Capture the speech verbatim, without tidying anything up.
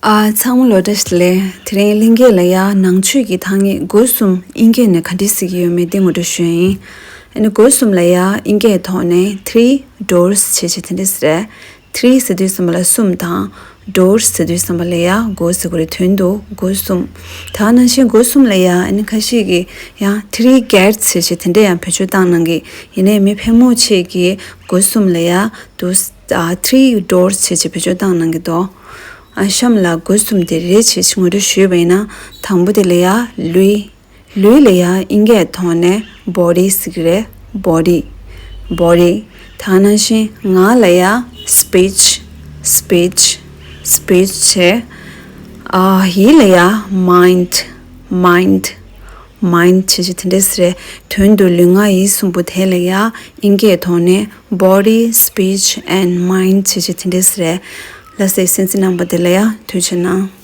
ཨ། ཚང་མ་ལོ་བཀྲ་ཤིས་བདེ་ལེགས། དེ་རིང་གླིང་སྐད་ལ་ཡ་ནང་ཆོས་ཀྱི་ཐ་སྙད་སྒོ་གསུམ་དབྱིན་སྐད་ནས་ག་འདྲས་ཟེར་གྱི་ཡོད་མེད་དེ་ངོ་སྤྲོད་ཞུ་ཡ་ཡིན། ཨ་ནི་སྒོ་གསུམ་ལ་ཡ་དབྱིན་སྐད་ཐོག་ནས་three doors བྱས་བྱས་དེ་འདྲས་ཟེར། three ཟེར་དུས་ཙམ་པ་ལ་གསུམ་དང་། doors ཟེར་དུས་ཙམ་པ་ལ་ཡ་སྒོ་ཟེར་དགོས་རེད། དོན་དུ་སྒོ་གསུམ། ད་ནང་བཞིན་སྒོ་གསུམ་ལ་ཡ་ཨ་ནི་ཁ་ཤས་ཀྱིས་ཡང་three gates བྱས་བྱས་དེ་འདྲས་ཡང་བེད་སྤྱོད་བཏང་གནང་གི། ཡིན་ནའི་མི་ཕལ་མོ་ཆེ་གིས་སྒོ་གསུམ་ལ་ཡ་དུ་ཨ། three doors བྱས་བྱས་བེད་སྤྱོད་བཏང་གནང་གི་འདུག་ཨ། གཤམ་ལ་སྒོ་གསུམ་དེ་རེ་རེ་བྱས་བྱས་ངོ་སྤྲོད་ཞུས་པ་ཡིན་ན། དང་པོ་དེ་ལ་ཡ་ལུས། ལུས་ལ་ཡ་དབྱིན་སྐད་ཐོག་ནས་body ཟེར་གྱི་རེད། body body། ད་ནང་བཞིན་ངག་ལ་ཡ་speech speech speech བྱས། ཨ། ཡིད་ལ་ཡ་mind mind mind བྱས་བྱས་དེ་འདྲས་ཟེར། དོན་དུ་ལུས་ངག་ཡིད་གསུམ་པོ་དེ་ལ་ཡ་དབྱིན་སྐད་ཐོག་ནས་body speech and mind བྱས་བྱས་དེ་འདྲས་ཟེར། ལགས་སེ། གསན་གཟིགས་གནང་བ་དེ་ལ་ཡ་ཐུགས་རྗེ་གནང་།